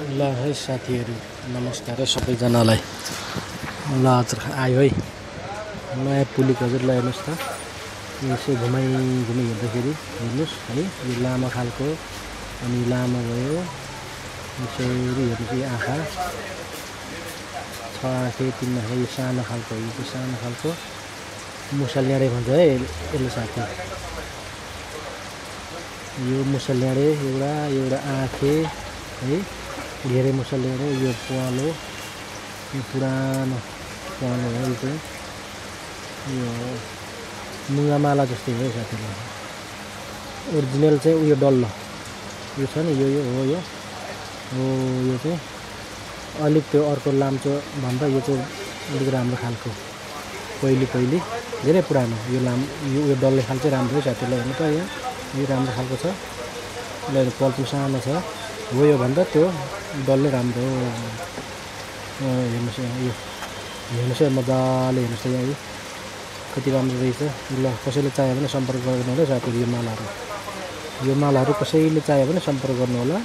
ल है साथीहरू नमस्कार है सबैजनालाई। ल हजुर आयो है नयाँ पुलिक हजुर। ल हेर्नुहोस् त यसो घुमाइ हिँड्दाखेरि हेर्नुहोस् है, यो लामो खालको अनि लामो भयो। यसरी हेर्नुहोस् यो आँखा छ आँखे तिन आँखा, यो सानो खालको, यो चाहिँ सानो खालको मुसल्याँडे भन्छ है यसले साथी। यो मुसल्याँडे एउटा आँखे है, धेरै मुसल्याँडे। यो पहेँलो, यो पुरानो पहेँलो हो। यो चाहिँ यो मुङ्गामाला जस्तै हो साथीहरू। ओरिजिनल चाहिँ उयो डल्लो यो छ नि, यो हो। यो चाहिँ अलिक त्यो अर्को लाम्चो भन्दा यो चाहिँ अलिक राम्रो खालको, पहिले धेरै पुरानो। यो यो डल्ले खाल चाहिँ राम्रो हो साथीहरूलाई। हेर्नु त यहाँ यो राम्रो खालको छ। ल पल्टु सानो छ हो, यो भन्दा त्यो डल्लै राम्रो हो। हेर्नुहोस् यहाँ यो, हेर्नुहोस् है मजाले हेर्नुहोस् त यहाँ कति राम्रो रहेछ। ल कसैले चाहियो भने सम्पर्क गर्नु होला साथीहरू। यो मालाहरू कसैले चाहियो भने सम्पर्क गर्नु होला।